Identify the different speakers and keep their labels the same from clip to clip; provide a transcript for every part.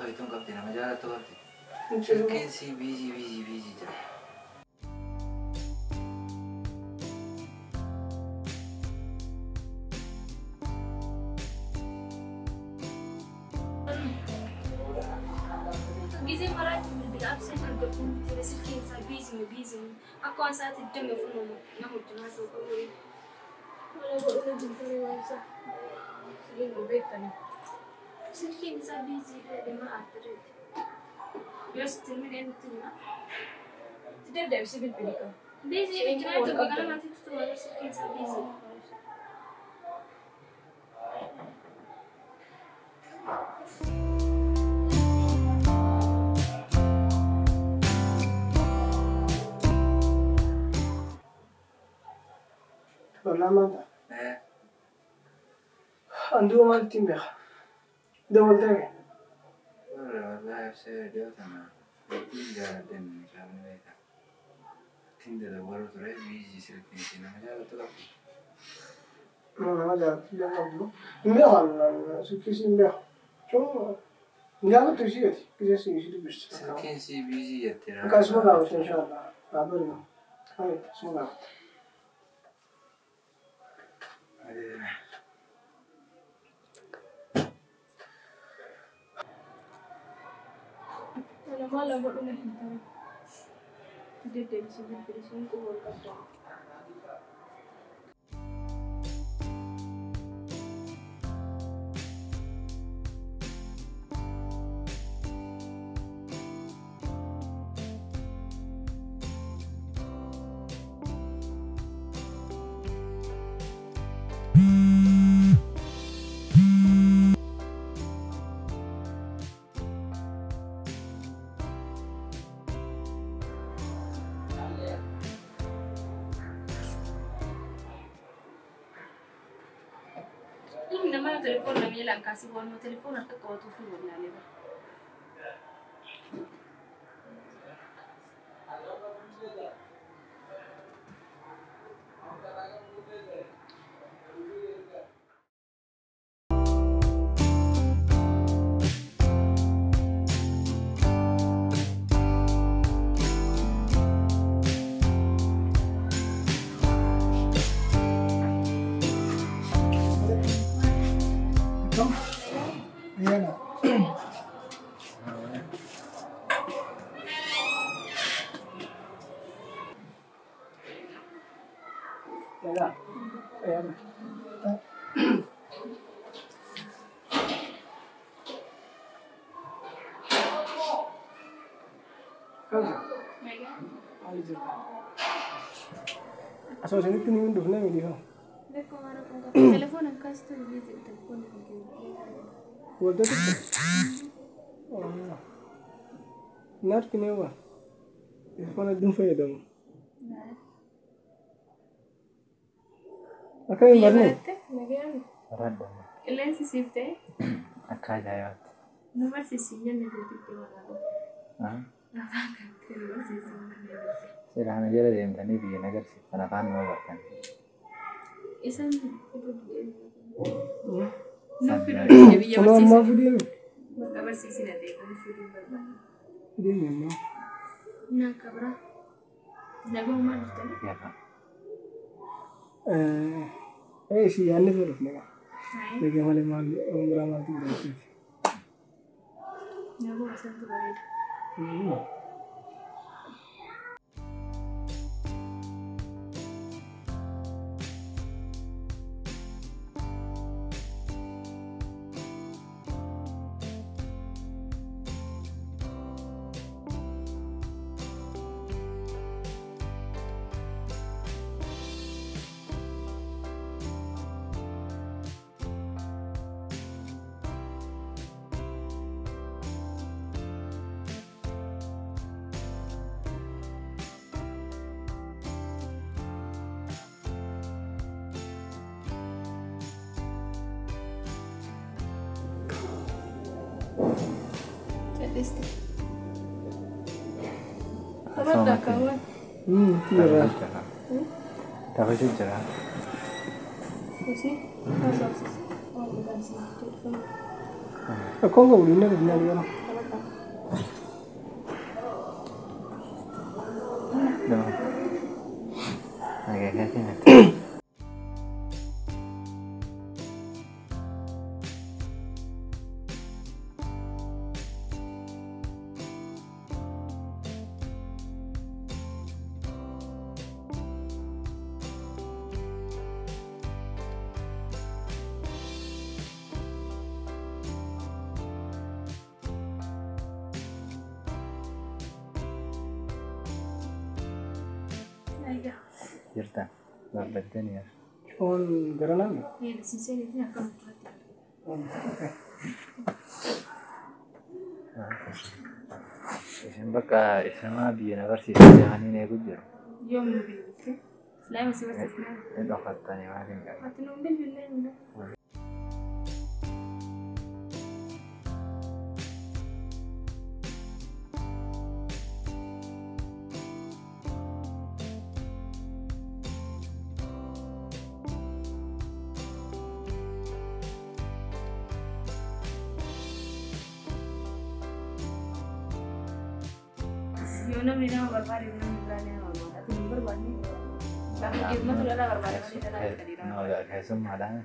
Speaker 1: Haasofituun qabdi nama jaalattu qabdi. Silkiin sii biizii biizii biizii jira.
Speaker 2: Gisee maraatti bilbila abseen argadhu silkiin isaa biizii biizii akka waan sa'aatii 24 nama wajjin haasa'u qabu. Silkiin isaa biizii dhimma aartireeti. Yoo sitti ilmi eenyutti hima?
Speaker 3: Itti deddeebisee bilbili qaba.
Speaker 2: Biizii jechuun tokko gara maatiitti tola silkiin isaa biizii.
Speaker 4: Lama. Andu maal ittiin beeka? Dabaltee.
Speaker 1: Wallahi obsee dhiyoo tana ittiin jaaladheen mucaan beeka. Ittiin dadawwaru ture biizii silkiin sii nama jaalattu qabdi.
Speaker 4: Nama jaalattu illee qabdu. Hin beekan silkii sii hin beeku. Hin jaalattu ishii ati gisee sii ishii dubbistu.
Speaker 1: Silkiin sii biizii jettee.
Speaker 4: Akkasuma gaafate inshallah. Haa bari'u. Akkasuma gaafate.
Speaker 3: Ana maal godhu na hin taane. Deddeebisee bilbilisuun quba ol qabda.
Speaker 2: Ilmi namaa telefoona miilaan kaasee waan telefoona harka qabatuuf hin wallaalee bara.
Speaker 4: Asoo isinitti ni hundufnee miliifama.
Speaker 2: Telefoona akkasitti biizii telefoona kan kennu.
Speaker 4: Walta tokko. Hin argine waa. Telefoona hedduun fayyadamu. Akka hin barne.
Speaker 2: Qilleensi siif ta'e.
Speaker 1: Akka ajaa'ibaatti.
Speaker 2: Nu barsiisi hin jenne jirtitti walaabaa. Afaan kan ta'e nu barsiisi hin jenne jirti.
Speaker 1: Seera kana jala deemtanii biyya agarsiiftan afaan nama bartan.
Speaker 2: Isaan nu fiduu biyya
Speaker 4: Kunoo ammaa
Speaker 2: barsiisan.
Speaker 4: fideemi.
Speaker 2: Bakka barsiisina ta'e kun fiduu barbaada.
Speaker 4: Fideemi ammaa.
Speaker 2: Naa kabra. Naguma maal jirtani?
Speaker 1: Yafa.
Speaker 4: Ee si yaadni fedhu dhufne qaba. Egaa malee maal biraa maaltu jira jechuuti.
Speaker 2: Naguma santu bareeda. Callistii. Taphataa kaawwan.
Speaker 4: Jira.
Speaker 1: Taphachuu jira.
Speaker 2: Husni haasofsiisa. Waan dhugaan si jedhamu.
Speaker 4: Rakkoon qabu inni dhufnee argina.
Speaker 1: Jirta barbaadanii
Speaker 4: On garanaa?
Speaker 1: Isin bakka isamaa biyya na barsiisanii ani eegu jiru.
Speaker 2: Yoom nu bilbilte? Islaama si barsiisnaa?
Speaker 1: Hin dhokattanii maal hin galu.
Speaker 2: Ati nuun bilbillee nu. Yoo namni nama barbaade namni biraa nama barbaada. Ati nu barbaadne. Gaafa dhiirumatu dhalaa barbaada malee dhalaa akka dhiiraa.
Speaker 1: Keessummaadhaan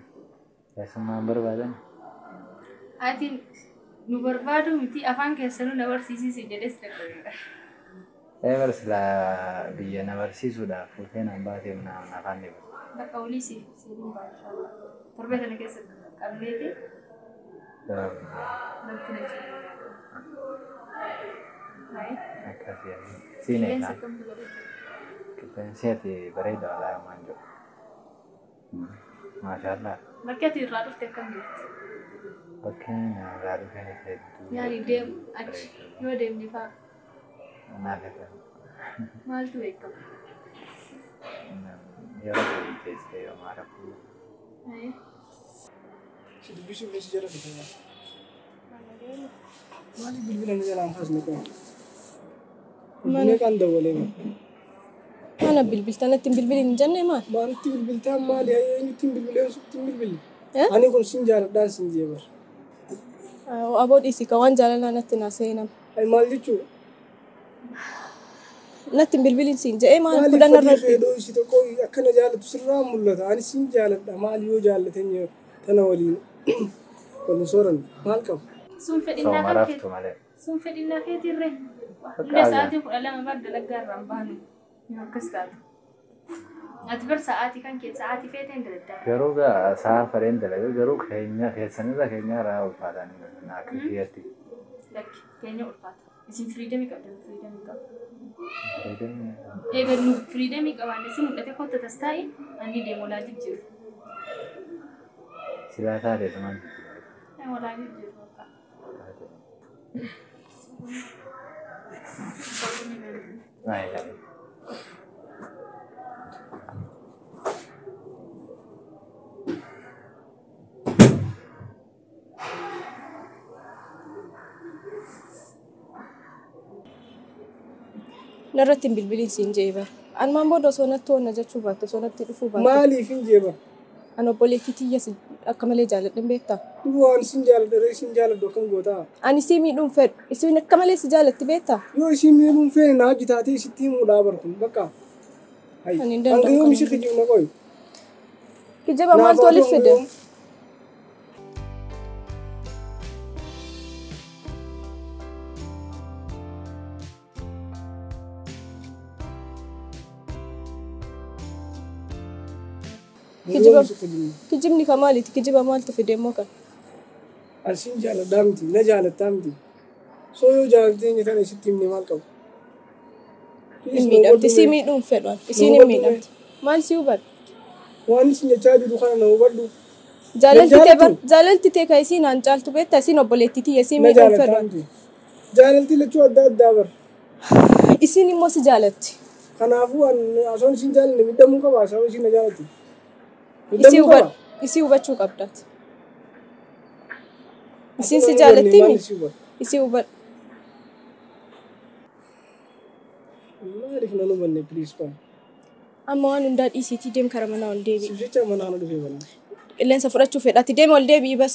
Speaker 1: keessummaan barbaadan.
Speaker 2: Ati nu barbaadu miti afaan keessanuu na barsiisisi jedhes dadhabee.
Speaker 1: Ee barsiilaa biyya na barsiisuudhaaf fuutee naan baatee naan afaan dhibu.
Speaker 2: Bakka olii siif seeniin baashaa. Torbee kana keessa qabneeti. Namni na jira.
Speaker 1: Akkasii siin eegaa. Qilleensi ati bareeda walaa waan jiru. Maashaallah.
Speaker 2: Bakki ati irraa dhufte akkam jirti?
Speaker 1: Bakki irraa dhufe hedduu.
Speaker 2: Yaani deemu achi yoo deemni fa'aa.
Speaker 1: Naaf ta'e.
Speaker 2: Maaltu beekama?
Speaker 1: Yeroo deemtee yoo maarafu.
Speaker 4: Si dubbisuuf si jala dhufe. Maaliif bilbila na jalaan kaasne qofa? Bilbilee kan dawwalee.
Speaker 3: Mana bilbiltaa natti hin bilbilin hin jenne maal?
Speaker 4: Maalitti bilbiltaa maali? Eenyutti hin bilbilee sutti hin bilbille? Ani kun sin jaaladhaan sin jee bar.
Speaker 3: Aboo dhiisii ka waan jaalalaa natti naa seenam.
Speaker 4: Ay maal jechuu?
Speaker 3: Natti hin bilbilin siin jedhee maal kudhan irra.
Speaker 4: Maaliif fedhoo isii tokko akkana jaalatu sirraa mul'ata. Ani sin jaaladha maal yoo jaallatan tana waliin waliin sooran maal qabu?
Speaker 2: Sun fedhinnaa
Speaker 1: Sooma
Speaker 2: kan
Speaker 1: raftu malee.
Speaker 2: Sun fedhinnaa keetirree. Hunda sa'aatii 12 bar dalaggaa irraa hin baanu. Yoo akkas taatu. Ati bar sa'aatii kan kee sa'aatii feeteen dalagdaa.
Speaker 1: Garuu gaa sa'a fadheen dalagaa garuu keenya keessanirra keenya irraa ulfaatanii akka kiyyatti.
Speaker 2: Lakki keenya ulfaata. Isin firiidamii qabdan firiidamii qabu. Egaa nu firiidamii qabaanne si mul'ate kotta tas taa'i anni deemu walaa jijjiiru.
Speaker 1: Silaa taatee tumaan jijjiiru.
Speaker 2: Walaa jijjiiru bakka.
Speaker 1: Ay, ay.
Speaker 3: Narratti hin bilbilin siin jee bar. Anumaan booda osoo natti hoonna jechuu baatte osoo natti dhufuu baatte.
Speaker 4: Maaliif hin jee bar?
Speaker 3: Ani obboleettii tiyya akka malee jaalladhan beektaa?
Speaker 4: Waan sin jaaladha sin jaaladhu akkam gootaa?
Speaker 3: Ani isii miidhuun fedhu. Isiin akka malee si jaalatti beektaa?
Speaker 4: Yoo isiin miidhuun feene na hojii taatee isitti himuudhaa bar kun bakka.
Speaker 3: Ani hin danda'u.
Speaker 4: Hanga yoom ishii kijibna qoyi?
Speaker 3: Kijiba maaltu waliif fide? Kijibni ka maaliiti? Kijiba maaltu fide immoo kan?
Speaker 4: Ani sin jaaladhaa miti, na jaalattaa miti. Soo yoo jaalatee tana isitti himne maal qabu?
Speaker 3: Hin miidhamti. Isii miidhuun fedhu. Isiin hin miidhamti. Maal si hubadhu?
Speaker 4: Waan isin jechaa jiru kana na hubadhu.
Speaker 3: Jaalalti tee ka isiin aan caaltu beektaa? Isiin obboleettii tiyya isii miidhuun fedhu.
Speaker 4: Jaalalti lachuu adda addaa bar.
Speaker 3: Isiin immoo si jaalatti.
Speaker 4: Kanaafuu osoo isin jaalanne miidhamuu qaba sababa isiin na jaalatti.
Speaker 3: Isii hubachuu qabdaati. Isiin si jaalatti mi? Isii hubadhu.
Speaker 4: Maaliif na hubanne please qofa.
Speaker 3: Amma waan hundaa dhiisiitii deem kara manaa ol deebi'i.
Speaker 4: Siif jecha mana kana dhufee banaa.
Speaker 3: Qilleensa fudhachuu fedhaati deem ol deebi'i bas.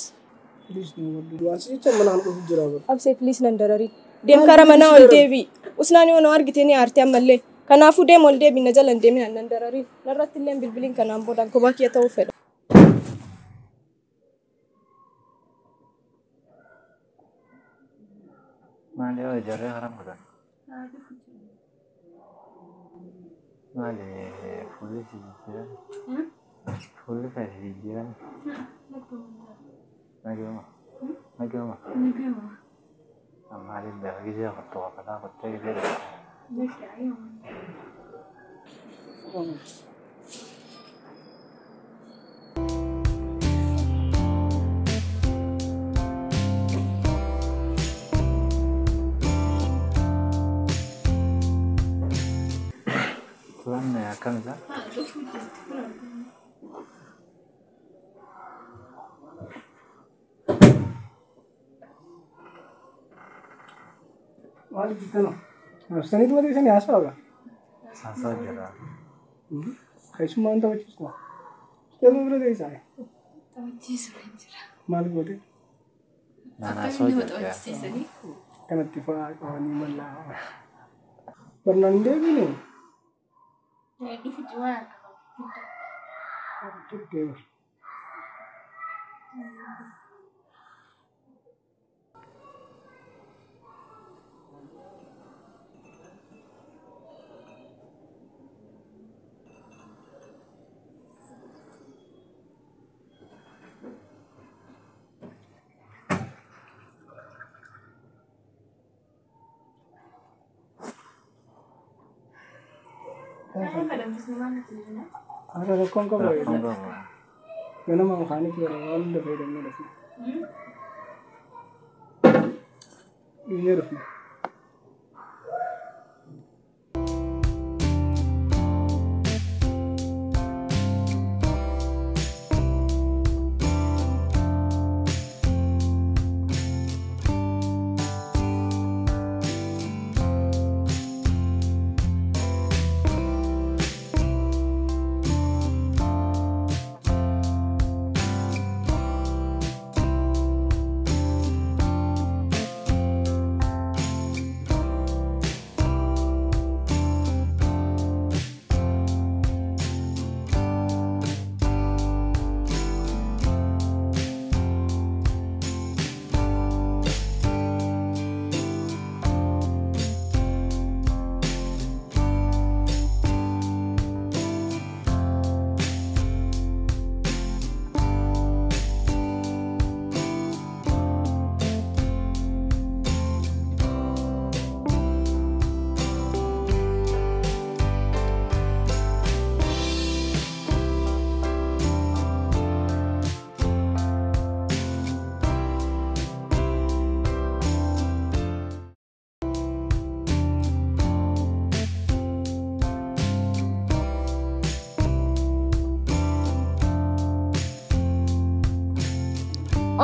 Speaker 4: Please na hubadhu. Waan si jecha mana kana dhufu jira bara.
Speaker 3: Absee please nan dararin. Deem karaa manaa ol deebi'i. Usnaan yoo na argite ni aarti ammallee. Kanaafuu deem ol deebi'i na jala hin deemin nan darariin. Narratti illee bilbiliin kanaan boodaan kophaa kiyya ta'uu fedha.
Speaker 1: Maali yoo ijaarree karaa mudan? Maali fuulli si jijjiiran? Fuulli kan si jijjiiran? Naguma. Naguma. Maaliin beeka gisee kottu qabataa kottee gisee dhufu. Turan akkam isaa?
Speaker 4: Maal jettanu? Marsanii dhuma deebisanii haasawaa?
Speaker 1: Haasawaa jira.
Speaker 4: Keessummaan taphachiisu. Jedhu bira deebisaa.
Speaker 2: Taphachiisu kan jira.
Speaker 4: Maal goote?
Speaker 1: Haasawaa jira.
Speaker 4: Kanatti fa'aa qabanii mallaa. Barnaan hin deebine.
Speaker 2: Dhufu waan
Speaker 4: Deema. Ara rakkoon qabu.
Speaker 1: Rakkoon qabu.
Speaker 4: Ganama makaanitti bara waan hunda fayyadamnee dhufne. Dhiisnee dhufne.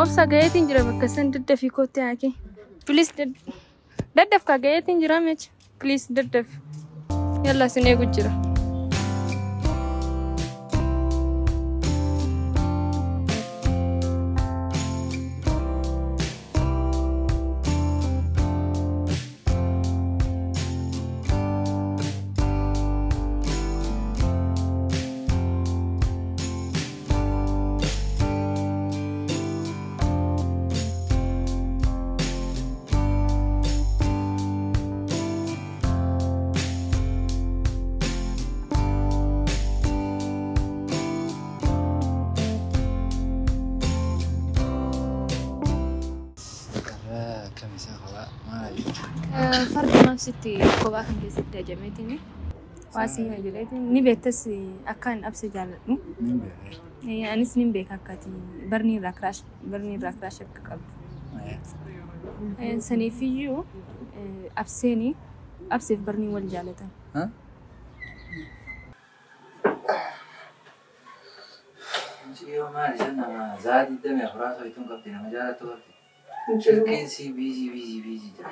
Speaker 2: Obsa gaheetiin jira bakka san daddafii kootti haake. Please daddafka gaheetiin jira meecha. Please daddaf. Yalla sin eegu jira. Farda sitti kophaa kan keessatti ajameetiin waa si hima jedheetiin ni beektas akkaan absa jaalladhu. Anis nin beeka akkaati barni irraa kiraash akka qabdu. Saniifiyyuu abseenii abseef barnii wal jaalatan.
Speaker 1: Mucayyoo maali isa nama zaadii damee afuraas hoituun qabdi nama jaalattu qabdi. Silkiin si biizii biizii biizii jira.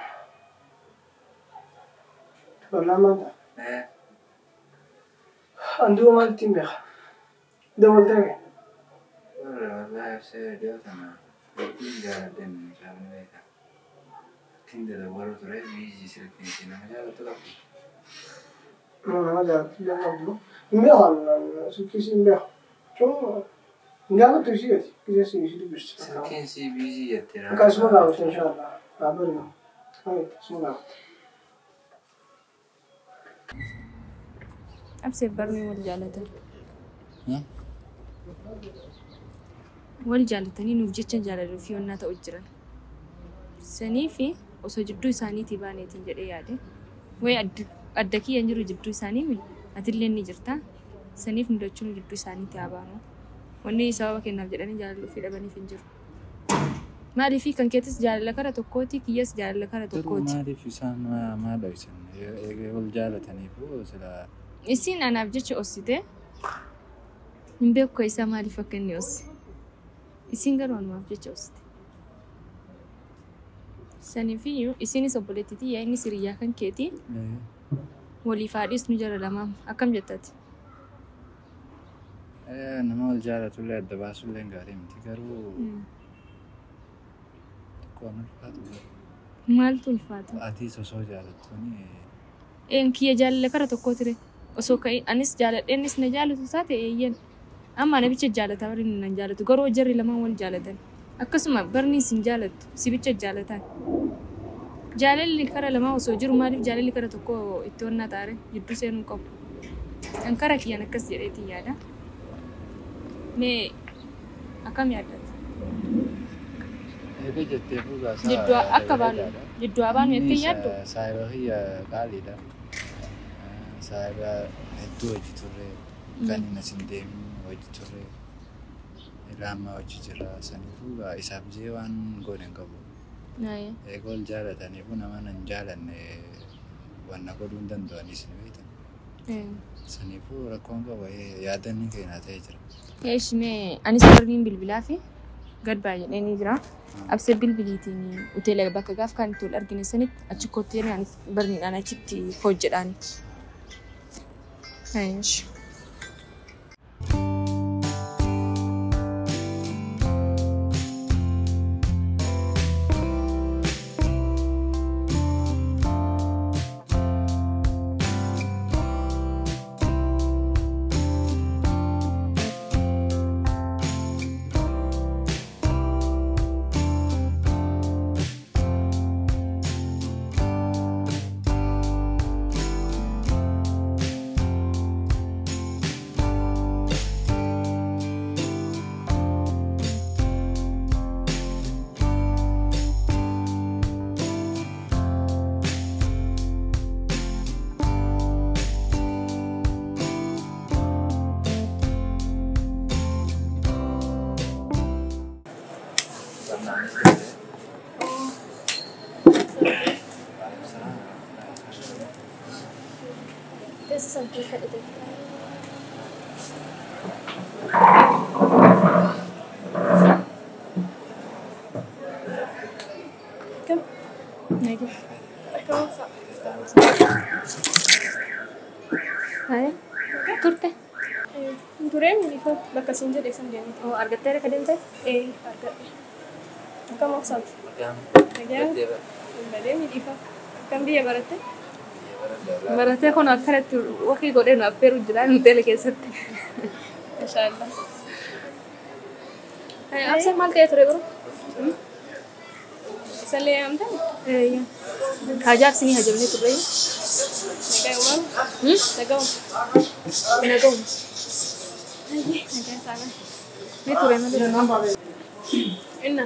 Speaker 4: Walaa maanta. Anduu maalitti hin beeka? Dabaltee.
Speaker 1: Wallahi ibsee dhiyoo tana hedduun jaaladhe mucaan beeka. Ittiin dadawwaruu ture biizii sirriitti miti nama jaallattu qabdi.
Speaker 4: Nama jaallattu illee qabdu. Hin beeku silkii isii hin beeku. Jechuun hin gaafattu isii ati gisee si isii dubbistu.
Speaker 1: Silkiin sii biizii jettee.
Speaker 4: Akka isuma gaafatte inshaallah. Dhaabbanni. Isuma gaafatte.
Speaker 2: Absee barnii wal jaalatan. Wal jaalatanii nuuf jecha jaalaluu fi onnaa ta'u jiran. Sanii fi osoo jidduu isaaniitii baaneetiin jedhee yaade. Wayi adda kiyyaan jiru jidduu isaanii mi? Atillee ni jirta. Saniif nu dachuun jidduu isaaniitii haa baanu. Wanni sababa kennaaf jedhanii jaalaluu fi dhabaniif hin jiru. Maaliif kan keetis jaalala kara tokkooti kiyyas jaalala kara tokkooti.
Speaker 1: Maaliif isaan maal dho'isan? Wal jaalataniifuu sila.
Speaker 2: Isiin anaaf jecha ossite hin beeku isaa maaliif akka inni osse. Isiin garuu anumaaf jecha ossite. Saniifiyyuu isiinis obboleettiitii yaa inni siriyyaa kan keeti waliif haadhis nu jala lamaa akkam jettati?
Speaker 1: Nama wal jaalatullee adda baasullee gaarii miti garuu xiqqoo ulfaatu.
Speaker 2: Maaltu ulfaata?
Speaker 1: Atis osoo jaalattuuni.
Speaker 2: Een kiyya jaalala kara tokkoo ture. Osoo anis jaaladheenis na jaalatu taate eeyyan. Amma ana bicha jaalata warri inni nan jaalatu garuu jarri lamaan wal jaalatan. Akkasuma barni isin jaalattu si bicha jaalatan. Jaalalli kara lamaa osoo jiru maaliif jaalalli kara tokkoo itti onnaa taare jidduu seenuu qabu. Kan kara kiyyaan akkas jedheetiin yaada. Mee akkam yaaddata?
Speaker 1: Eega jettee fuugaasaa.
Speaker 2: Jidduu akka baanu jidduu haa baanu jettee yaaddu?
Speaker 1: Saayiba kiyya qaaliidha. Saayiba hedduu hojii turre kan inni as hin deemin hojii turre ilaa hojii jira saniifuu isaaf jee waan goone hin qabu. Eega wal jaalataniifuu nama nan jaalanne wanna godhuu hin danda'anis ni beektan. Saniifuu rakkoon qabu yaadanni keenya ta'ee jira.
Speaker 2: Eesh mee anis barniin bilbilaa fi gad baay'ee ni jira. Absee bilbiliitiin hoteela bakka gaaf kan itti wal argine sanitti achi kootti jedhee anis barniidhaan achitti hojjedhaani. Eesh. Turte?
Speaker 3: Tureen bakka siin jedhe san deemte.
Speaker 2: Oo argatteera ka deemte?
Speaker 3: Ee argadhe. Akkam obsaati? Nagaan. Badee miidhifa. Akkam biyya baratte?
Speaker 2: Baratee kun akkanatti wakii godhee nu affeeru jira hoteela keessatti.
Speaker 3: Inshaallah.
Speaker 2: Absee maal ta'ee ture garuu?
Speaker 3: Isallee yaamtan?
Speaker 2: Ee. Hajaaf sinii hajamnee turre.
Speaker 3: Nagaa uumamu? Nagaa uumamu.
Speaker 2: Nagaa uumamu.
Speaker 3: Nagaa isaanii.
Speaker 2: Ni ture malee.
Speaker 3: Inna.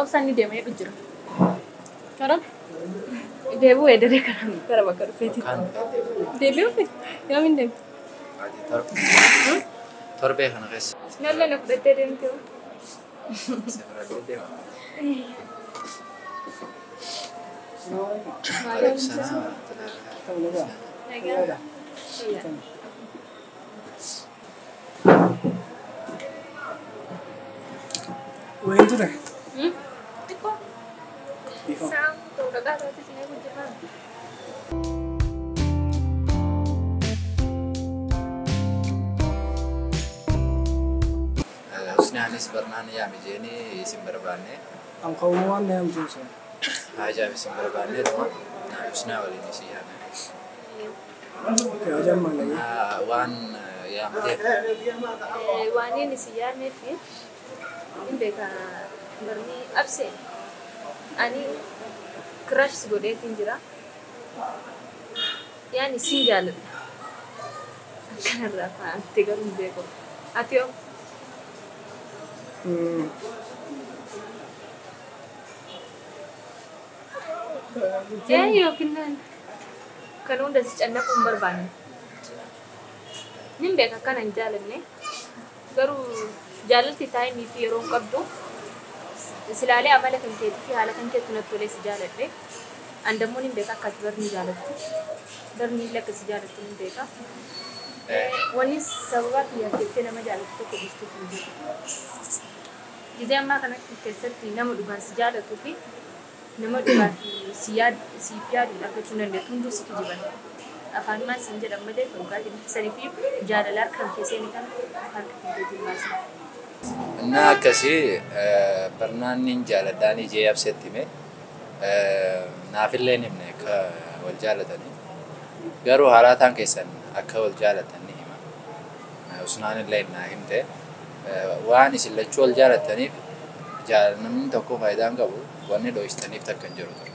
Speaker 2: Obsaan ni deemee jira.
Speaker 3: Karaa?
Speaker 2: Deebi'uu eederee karaa bakka dhufeeti.
Speaker 3: Deebi'uu fi yoom hin deemtu?
Speaker 1: Torbee kana keessa.
Speaker 2: Nallee na fudhattee deemte.
Speaker 1: Fudhattee deema.
Speaker 3: Nagaa.
Speaker 4: Wayin ture?
Speaker 2: Xiqqoo. Isaan dhaqaa taate sinee hojjetan.
Speaker 1: Husnaanis barnaan yaame jeenii isin barbaanne.
Speaker 4: An qawwaan na yaamtu sana.
Speaker 1: Haajaaf isin barbaanneetuma Husnaa waliin isin yaame.
Speaker 4: Haajaan maal?
Speaker 1: Waan yaamteef.
Speaker 2: Waan inni isin yaameef hin beeka barni absee ani crush godheetiin jira. Yaani sin jaaladha. Akkanarraa fa'aatti garuu hin beeku. Ati hoo? Yookiin kan hunda si cannaquu hin barbaanne. Nin beeka akkana hin jaalanne. Garuu jaalalti taayimii fi yeroo hin qabdu. Silaalee amala kan keetii fi haala kan keetti natti tolee si jaaladhe. Andammoo nin beeka akka ati barni jaalattu. Barni illee akka si jaalattu nin beeka. Wanni sababa kiyyaaf jettee nama jaalattu tokko dhiistuuf hin jiru. Gizee ammaa kana keessatti nama dhugaan si jaalatuu fi nama dhugaa fi siif yaaduun argachuu hin dandeettu hunduu si kijiban. Afaanumaan siin jedhan malee dhugaa sanii fi jaalala harka kan keessee ni kana harka kan keetiin baasan.
Speaker 1: Innaa akkasii barnaanni jaaladhaan ijee absetti hime naafillee hin himne akka wal jaalatanii garuu haalaataan keessan akka wal jaalatan ni hima. Usnaan illee naa himte waan isin lachuu wal jaalataniif namni tokko faayidaa hin qabu wanni dho'istaniif takka hin jiru ture.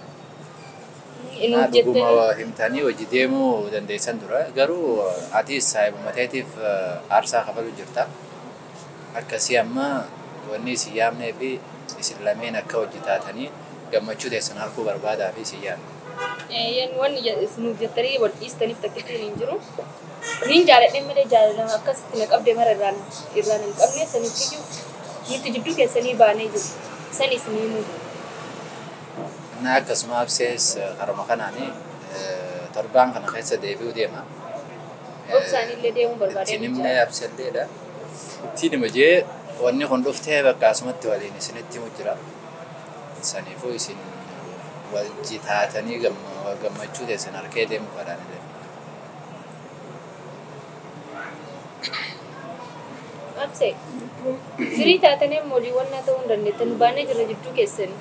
Speaker 1: Dhuguma himtanii hojii deemuu dandeessan dura garuu atis saahibuma teetiif aarsaa kafaluu jirta. Akkasii amma wanni isin yaamnee fi isin lameen akka hojii taatanii gammachuu teessan arguu barbaadaa fi isin yaamne.
Speaker 2: Wanni nuuf jettanii wal dhiistaniif takkittiin hin jiru. Niin jaaladhee malee jaalalama akkasitti na qabdee mara irraan hin qabne saniif iyyuu nuti jidduu keessanii baanee jiru. San isinii himuuf.
Speaker 1: Innaa akkasuma absees karuma kanaanii torbaan kana keessa deebi'uu deema.
Speaker 2: Obsaanillee deemuu barbaadee.
Speaker 1: Ittiin himnee abselleedha. Ittiin hima jee wanni kun dhuftee bakka asumatti waliin isinitti himu jira. Saniifuu isin wajji taatanii gammachuu teessan harkee deemuu fadhaan.
Speaker 2: Absee firii taatanii amma waliiwwan ta'uu hin dandeettan baanee jirra jidduu keessanii.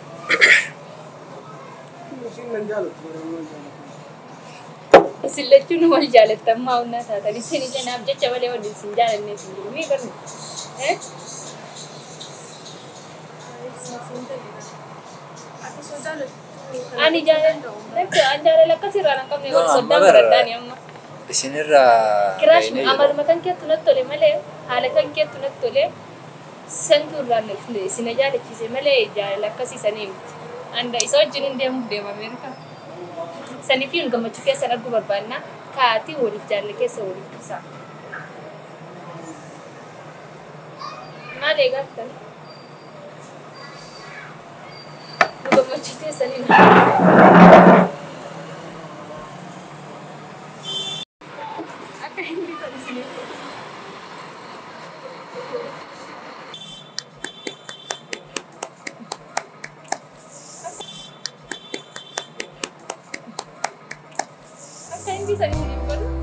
Speaker 2: Isin lachuun wal jaalattan maa onnaa taatan isin illee naaf jecha malee wal isin jaalanne isin jiru ni barnu. Ani jaalala akkasirraa hin qabne wal soddaan baradhaani amma.
Speaker 1: Isinirraa
Speaker 2: Kiraash amaluma kan keettu natti tole malee haala kan keettu natti tole santu irraan isin jaalachiise malee jaalala akkasii sanii miti. Anda isa wajjin hin deemuuf deema Ameerikaa. Sanii fi gammachuu keessan arguu barbaanna kaatii waliif jaalala keessa waliif ibsaa. Maal eegaa jirtan? Nu gammachuu keessanii akka hindi ta'u isiniif. Akka hindi ta'u isiniif godhu.